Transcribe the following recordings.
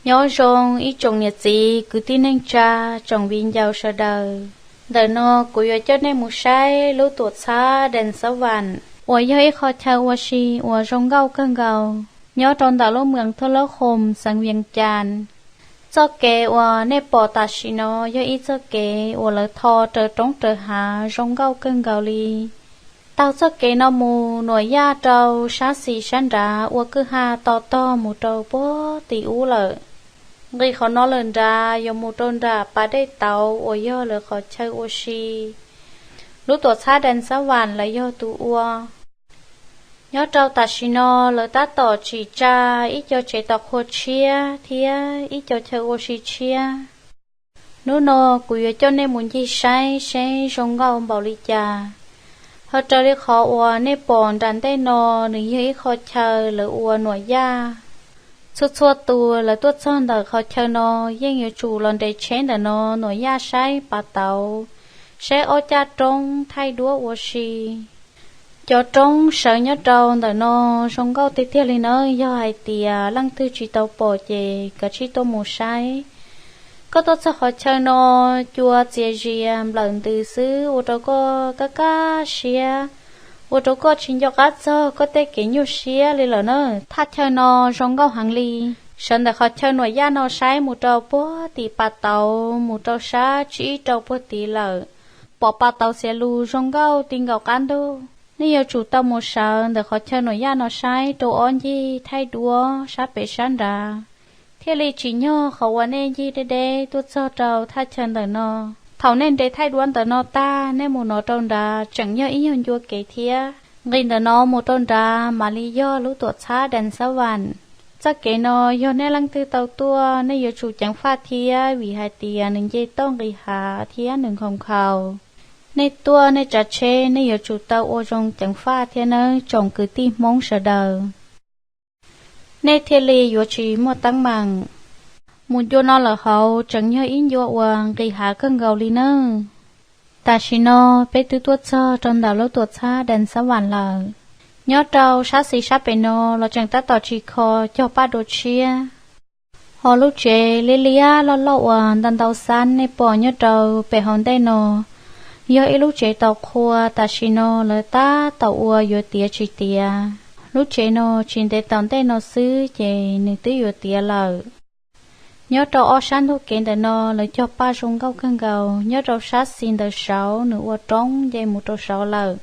Nyob zoo ib tsoom niam txiv kwv tij neej tsa, tsoom viv ncaus sawv daws. Ntawm no kuv yuav coj nej mus saib lub tuam txhab Dees Xab Vam uas yog ib qho chaw ua si uas zoo nkauj kawg nkaus nyob rau ntawm lub moos Thuab Lab Khoos xeev Vias Cas. Txoj kev uas nej pom tam sim no yog ib txoj kev uas lawv tho raws roob raws hav zoo nkauj kawg nkaus li. Taug txoj kev no mus Nuam Yaj rau sab xis sab nrad ua kwj ha to tog mus rau puag tim ub lawm. Nqis qhov no lawm nrad yuav mus rau nram pas dej tauv uas yog lawv qhov chaw ua si. Lub tuam txhab Dees Xab Vam lawv yog tus ua. Nyob rau tam sim no lawv tab tom tsim tsa ib co tsev tos qhua tshiab thiab ib co chaw ua si tshiab. Hnub no kuv yuav coj nej mus ncig saib seb zoo nkauj npaum li cas. Ho raws li qhov uas nej pom nram ntej no, nws yog ib qho chaw lawv ua Nuam Yaj. Txhua txhua tus lawv tuaj txog ntawm qhov chaw no yeej yuav tsum los nres tsheb ntawm no Nuam Yaj saib pas tauv, saib ob caj roob thaij duab ua si. Cov roob sawv nyob rau ntawm no zoo nkauj tiag tiag li nawb. Yog hais tias leej twg tsis tau pom ces kav tsij tuaj mus saib. Koj tuaj txog qhov chaw no, cua txias zias nplawm ntws xwb ua rau koj kaj kaj siab, ua rau koj tsis nco qab txog koj tej kev nyuaj siab li lawm na. Thaj chaw no zoo nkauj heev li. Sawv ntawm qhov chaw Nuam Yaj no saib mus rau puag tim pas tauv mus rau sab tsib rau puag tid lawm, pom pas tauv xiav lus zoo nkauj ti nkaus qab ntug. Nej yuav tsum tau mus sawv ntawm qhov chaw Nuam Yaj no saib rau ob ncig thaij duab sab pem sab nrad, thiaj li tsim nyog qhov uas nej ncig deb deb tuaj txog rau thaj chaw ntawm no. Thaum nej nres thaij duab ntawm no tag, nej mus no rau nrad tseem yog ib nyuag ncua kev thiab. Nqis ntawm no mus rau nrad mam li yog lub tuam txhab Dees Xab Vam. Txoj kev no yog nej leej twg tau tuaj nej yuav tsum ceev faj thiab, vim hais tias nws nce toj nqis hav thiab nws nkhaus nkhaus. Nej tuaj nej tsav tsheb nej yuav tsum tau ua zoo ceev faj thiab nawb tsoom kwv tij Hmoob sawv daws, nej thiaj li yuav tsis muaj teeb meem. Mus ncua no lawm hauv tseem yog ib ncua uas nqis hav kawg nkaus li nawb. Tam sim no peb twb tuaj txog rau ntawm lub tuam txhab Dees Xab Vam lawm. Nyob rau sab xis sab pem no los tseem tab tom tsim kho cog paj dua tshiab. Ho lub tsev liab liab loj loj uas ntau ntau xab nej pom nyob rau pem hauv ntej no yog ib lub tsev tos qhua tam sim no lawv tab tom ua yuav tiav tsis tiav. Lub tsev no tsis ntev tom ntej no xwb ces nws twb yuav tiav lawm. Nyob rau ob sab ntug kev ntawm no lawv cog paj zoo nkauj kawg nkaus, nyob rau sab xis ntawm saud nws ua roob nce mus rau saud lawm.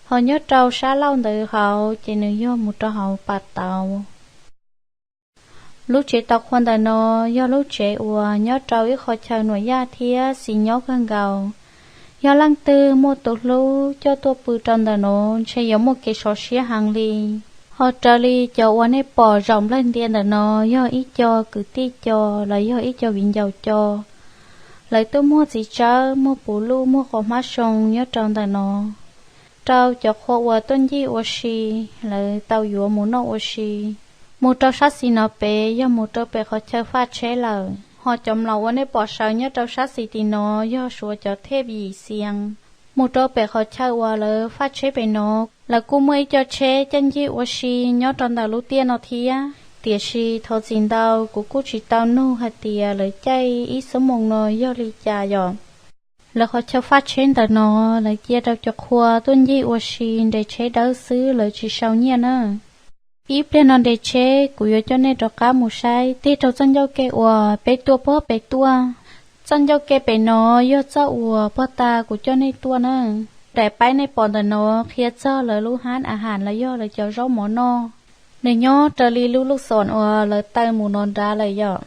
Ho nyob rau sab laug ntawd hauv ces nws yog mus rau hauv pas tauv. Lub tsev tos qhua ntawm no yog lub tsev uas nyob rau ib qho chaw Nuam Yaj thiab xis nyob kawg nkaus. Yog leej twg muaj tus hlub coj tuaj pw rau ntawm no ntshe yuav muaj kev sov siab heev li. Ho raws li cov uas nej pom zaum nplaig ntia ntawm no yog ib co kwv tij co los yog ib co viv ncaus co. Lawv tuaj muag txiv tsawb, muag puv luj, muag qos hmab soo nyob rau ntawm no rau cov qhua uas tuaj ncig ua si, lawv tau yuav mus noj ua si. Mus rau sab xis no pem yog mus rau pem qhov chaw faj tsheb lawm. Ho cov mlom uas nej pom sawv nyob rau sab xis tim no yog suav cov thej yim xias. Mus rau pem qhov chaw uas lawv faj tsheb pem no, lawv kuj muaj ib co tsheb caij ncig ua si nyob rau ntawm lub tiaj no thiab. Tiam sis thov txim ntau, kuv kuj tsis tau nug hais tias lawv caij ib xuab moos no yog li cas yom. Lawv qhov chaw faj tsheb ntawm no, lawv cia rau cov qhua tuaj ncig ua si nres tsheb dawb xwb, lawv tsis sau nyiaj na. Ib pliag no nres tsheb kuv yuav coj nej rov qab mus saib tig rau txoj ncauj ke uas peb tuaj puag pem tuaj. Txoj ncauj ke pem no yog txoj uas puag ta kuv coj nej tuaj na. Daim paib nej pom ntawm no qhia txog lawv lub hab a has los yog lawv cov zaub mov noj. Nws nyob raws li lub lub xom uas lawv taw mus no nrad lawm yom.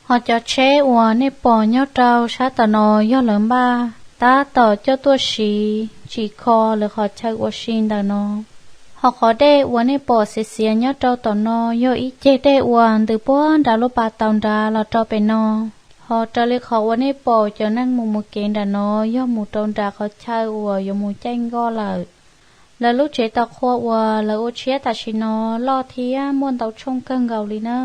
Ho cov tsheb uas nej pom nyob rau sab tom no yog lawv npaj tab tom coj tuaj siv tsim kho lawv qhov chaw ua si ntawm no. Ho qhov dej uas nej pom xiav xiav nyob rau tom no yog ib ceg dej uas ntws puag nram lub pas tauv nrad los rau pem no. Ho raws li qhov uas nej pom cov neeg mus mus kev nram no yog mus rau nram qhov chaw uas yuav mus caij nkoj lawm. Lawv lub tsev tos qhua uas lawv ua tshiab tam sim no loj thiab muaj ntau tshooj kawg nkaus li na.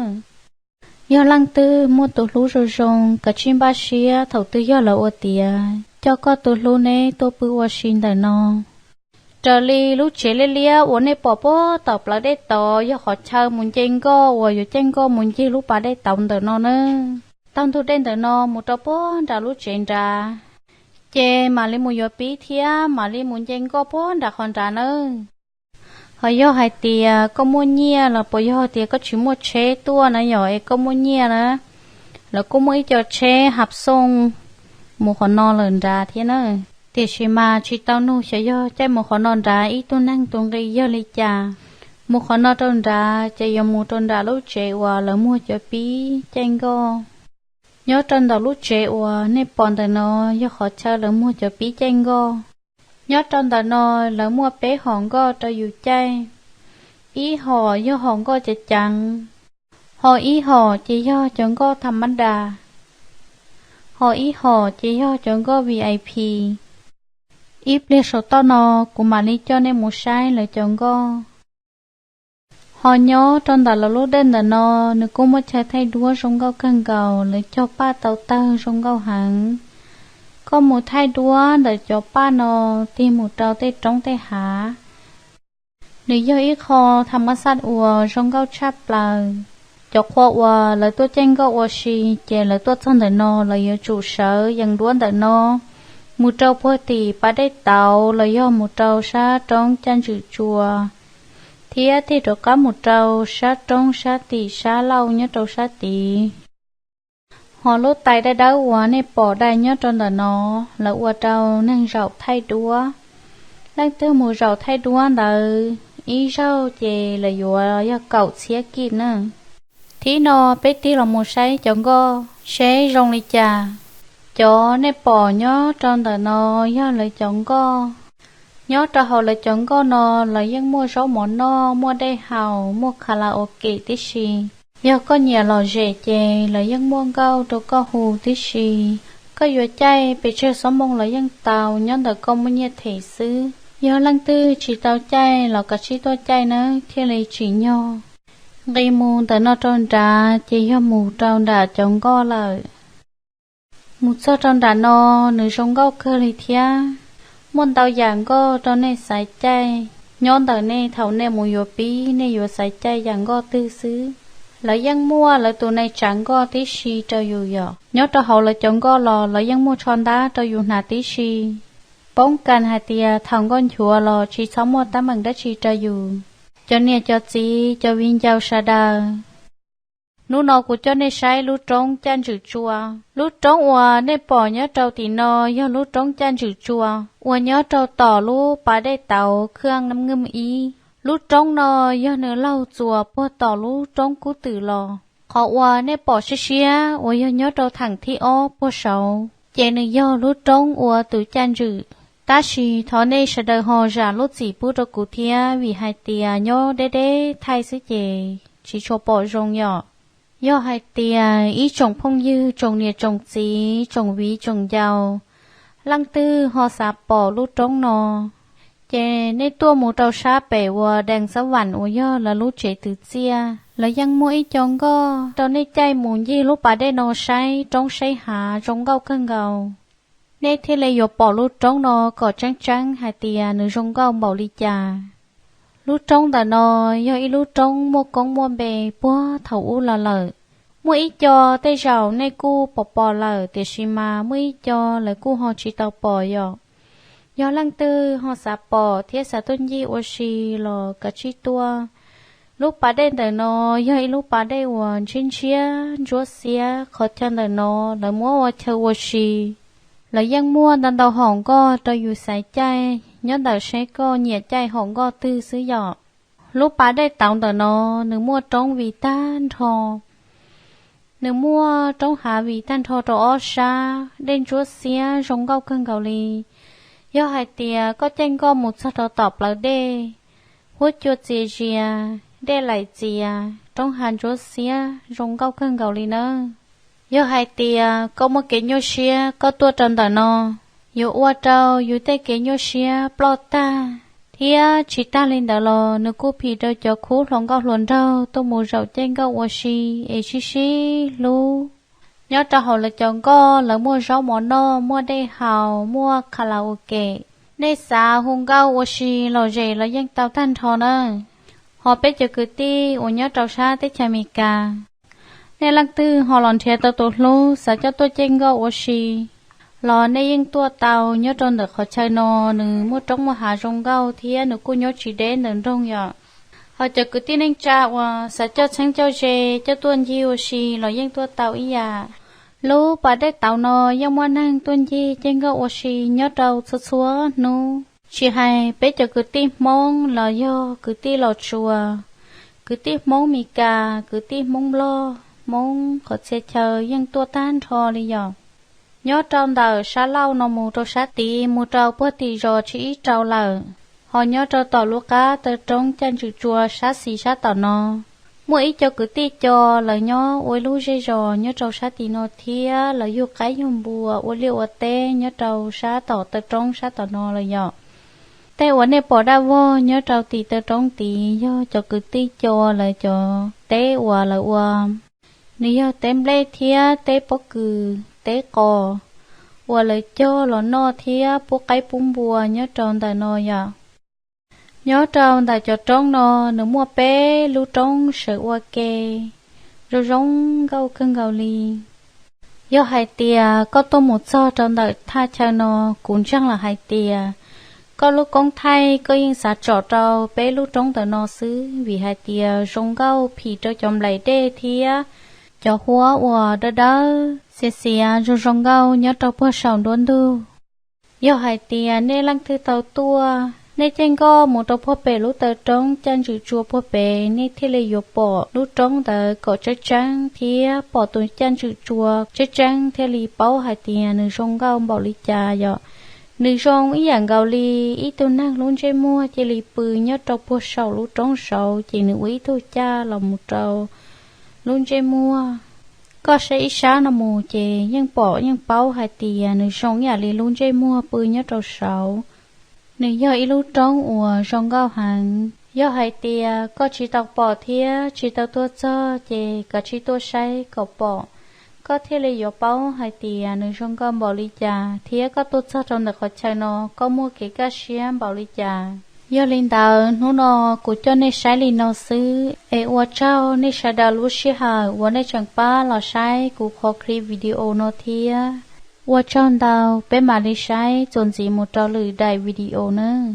Yog leej twg muaj tus hlub zoo zoo, kav tsij npaj siab thaum twg yog lawv ua tiav coj koj tus hlub neb tuaj pw ua si ntawm no. Raws li lub tsev liab liab uas nej pom puag tom plawv dej tod yog qhov chaw mus nce nkoj uas yuav caij nkoj mus ncig lub pas dej tauv ntawm no na. Taug ntug dej ntawm no mus rau puag nram lub tsev nrad, ces mam li mus yuav pib thiab mam li mus nce nkoj puag nram qhov nrad nawb. Ho yog hais tias koj muaj nyiaj los puas yog tias koj tsis muaj tsheb tuaj na yom, es koj muaj nyiaj na, lawv kuj muaj ib co tsheb hav xooj mus qhov no lawm nrad thiab na. Tiam sis mas tsis tau nug xyov yog caij mus qhov no nrad ib tug neeg tus nqi yog li cas. Mus qhov no rau nrad ces yuav mus rau nram lub tsev uas lawv muag cov pib caij nkoj. Nyob rau ntawm lub tsev uas nej pom ntawm no yog qhov chaw lawv muag cov pib caij nkoj. Nyob rau ntawm no lawv muaj peb hom nkoj rau yus caij. Ib hom yog hom nkoj ceev ceev, ho ib hom ces yog cov nkoj tham mab das, ho ib hom ces yog cov nkoj V I P. Ib pliag saum toj no kuv mam li coj nej mus saib lawv cov nkoj. Ho nyob rau ntawm lawv lub dej ntawm no, nws kuj muaj chaw thaij duab zoo nkauj kawg nkaus, lawv cog paj tau tawg zoo nkauj heev. Koj mus thaij duab ntawm cov paj no tig mus rau tej roob tej hav. Nws yog ib qho tham mab xaj uas zoo nkauj tshaj plaws. Cov qhua uas lawv tuaj caij nkoj ua si, ces lawv tuaj txog ntawm no lawv yuav tsum sawv yees duab ntawm no mus rau puag tim pas dej tauv los yog mus rau sab roob caj ntswm tsua, thiab tig rov qab mus rau sab roob sab tim sab lauj nyob rau sab tid. Ho lub tais dawb dawb uas nej pom dai nyob rau ntawm no, lawv ua rau neeg zaum thaij duab. Leej twg mus zaum thaij duab ntawd ib zaug ces lawv yuav yog kaum txhiab kij na. Thib no peb tig los mus saib cov nkoj seb zoo li cas. Cov nej pom nyob rau ntawm no yog lawv cov nkoj. Nyob rau hauv lawv cov nkoj no lawv yeej muaj zaub mov noj, muaj dej haus, muaj kha la ua kem tib si. Yog koj nyiam lom zem ces lawv yeej muaj nkauj rau koj hu tib si. Koj yuav caij pes tsawg xuab moos los yeej tau, nyob ntawm koj muaj nyiaj them xwb. Yog leej twg tsis tau caij los kav tsij tuaj caij nawb thiaj li tsim nyog. Nqis mus ntawm no rau nrad ces yog mus rau nram cov nkoj lawm. Mus txog rau nram no, nws zoo nkauj kawg li thiab. Muaj ntau yam nkoj rau nej xaiv caij. Nyob ntawm nej thaum nej mus yuav pib nej yuav xaiv caij yam nkoj twg xwb. Lawv yeej muaj lawv tus neeg tsav nkoj tib si rau yus yom. Nyob rau hauv lawv cov nkoj los lawv yeej muaj tsho ntab rau yus hnav tib si, poob kas hais tias thaum nkoj nchuav los tsis txhob muaj teeb meem dab tsi rau yus. Cov niam cov txiv cov viv ncaus sawv daws, hnub no kuv coj nej saib lub roob caj ntswm tsua. Lub roob uas nej pom nyob rau tim no yog lub roob caj ntswm tsua uas nyob rau tom lub pas dej tauv khwj nam ngwj ib. Lub roob no yog nws laug txuas puag tom lub roob kub twm los. Qhov uas nej pom siab siab uas yog nyob rau theem thib ob puag saud, ces nws yog lub roob ua tus caj ntswm. Tab sis thov nej sawv daws ho zam lub txim pub rau kuv thiab, vim hais tias nyob deb deb thaij xwb ces tsis tshua pom zoo yom. Yog hais tias ib tsoom phooj ywg, tsoom niam tsoom txiv, tsoom viv tsoom ncaus, leej twg ho xav pom lub roob no, ces nej tuaj mus rau sab pem uas dees xab vam uas yog lawv lub tsev twv txiaj, lawv yeej muaj ib co nkoj rau nej caij mus ncig lub pas dej no saib roob saib hav zoo nkauj kawg nkaus. Nej thiaj li yuav pom lub roob no kom tseeb tseeb hais tias nws zoo nkauj npaum li cas. Lub roob ntawm no yog ib lub roob muaj koob muaj npe puag thaum ub los lawm. Muaj ib co tej zaum nej kuj pom pom lawm, tiam sis mas muaj ib co lawv kuj ho tsis tau pom yom. Yog leej twg ho xav pom thiab xav tuaj ncig ua si los kav tsij tuaj. Lub pas dej ntawm no yog ib lub pas dej uas ntshiab ntshiab ntsuab xiab, qhov chaw ntawm no lawv muab ua chaw ua si. Lawv yeej muaj ntau ntau hom nkoj rau yus xaiv caij, nyob ntawm seb koj nyiam caij hom nkoj twg xwb yom. Lub pas dej tauv ntawm no nws muaj roob vim tag nrho. Nws muaj roob hav vim tag nrho rau ob sab, dej ntsuab xiab zoo nkauj kawg nkaus li. Yog hais tias koj caij nkoj mus txog rau tom plawv dej, huab cua txias zias, dej laim txias, roob hav ntsuab xiab zoo nkauj kawg nkaus li nawb. Yog hais tias koj muaj kev nyuaj siab koj tuaj rau ntawm no, yuav ua rau yus tej kev nyuaj siab ploj tag, thiab tsis tag li ntawd los nws kuj phim rau cov khub hluas nkauj hluas nraug tuaj mus zaum caij nkoj ua si es sib sib hlub. Nyob rau hauv lawv cov nkoj lawv muaj zaub mov noj, muaj dej haus, muaj kha la ua kem. Nej xav hu nkauj ua si los zes los yeej tau tag nrho na. Ho peb cov kwv tij uas nyob rau sab teb chaws Amelikas, nej leej twg ho los nrhiav tau tus hlub xav coj tuaj caij nkauj ua si los nej yeej tuaj tau. Nyob rau ntawm qhov chaw no nws muaj roob muaj hav zoo nkauj thiab nws kuj nyob tsis deb ntawm nroog yom. Ho cov kwv tij neej tsa uas xav coj txheeb coj ze coj tuaj ncig ua si los yeej tuaj tau ib yam. Lub pas dej tauv no yeej muaj neeg tuaj ncig caij nkauj ua si nyob rau txhua txhua hnub, tsis hais peb cov kwv tij Hmoob los yog kwv tij Los Tsuas, kwv tij Hmoob Mes Kas, kwv tij Hmoob Nplog, Hmoob qhov txhia chaw yeej tuaj tag nrho li yom. Nyob rau ntawm sab laug no mus rau sab tid mus rau puag tim zos tsib ib rau lawm, ho nyob rau tom lub qab taw roob caj ntswm tsua sab xis sab tom no, muaj ib co kwv tij Co lawv nyob ua ib lub zej zos nyob rau sab tim no thiab lawv yug qaib yug npua ua liaj ua teb nyob rau sab tom taw roob sab tom no lawm yom. Tej uas nej pom daj vog nyob rau tim taw roob tid yog cov kwv tij Co lawv cov teb uas lawv ua, nws yog teb nplej thiab teb pob kws, teb qos uas lawv cog los noj thiab pub qaib pub npua nyob rau ntawm no yom. Nyob rau ntawm cov roob no nws muaj peb lub roob sawv ua ke zoo zoo nkauj kawg nkaus li. Yog hais tias koj tuaj mus txog rau ntawm thaj chaw no, kuv ntseeg lawm hais tias koj lub koob thaij koj yeej xav tsom rau peb lub roob ntawm no xwb vim hais tias zoo nkauj phim rau cov nplaim dej thiab cov huab uas dawb dawb xiav xiav zoo zoo nkauj nyob rau puag saum nruab ntug. Yog hais tias nej leej twg tau tuaj, nej caij nkoj mus rau puag pem lub taw roob caj ntswm tsua puag pem, nej thiaj li yuav pom lub roob ntawd kom tseeb tseeb thiab pom tus caj ntswm tsua tseeb tseeb thiaj li paub hais tias nws zoo nkauj npaum li cas yom. Nws zoo ib yam nkaus li ib tug neeg lub ntsej muag cia li pw nyob rau puag saum lub roob saud ces nws ua ib tug caj los mus rau lub ntsej muag. Koj saib ib sab no mus ces yeej pom yeej paub hais tias nws zoo ib yam li lub ntsej muag pw nyob rau saud. Nws yog ib lub roob uas zoo nkauj heev. Yog hais tias koj tsis tau pom thiab tsis tau tuaj txog ces koj cia li tuaj saib kom pom, koj thiaj li yuav paub hais tias nws zoo nkauj npaum li cas thiab koj tuaj txog rau ntawm qhov chaw no koj muaj kev kaj siab npaum li cas. Yog li ntawd hnub no kuv coj nej saib li no xwb es ua tsaug nej sawv daws lub sij hawm uas nej tseem pab los saib kuv qhov clip video no thiab. Ua tsaug ntau, peb mam li saib txuas ntxiv mus rau lwm daim video nawb.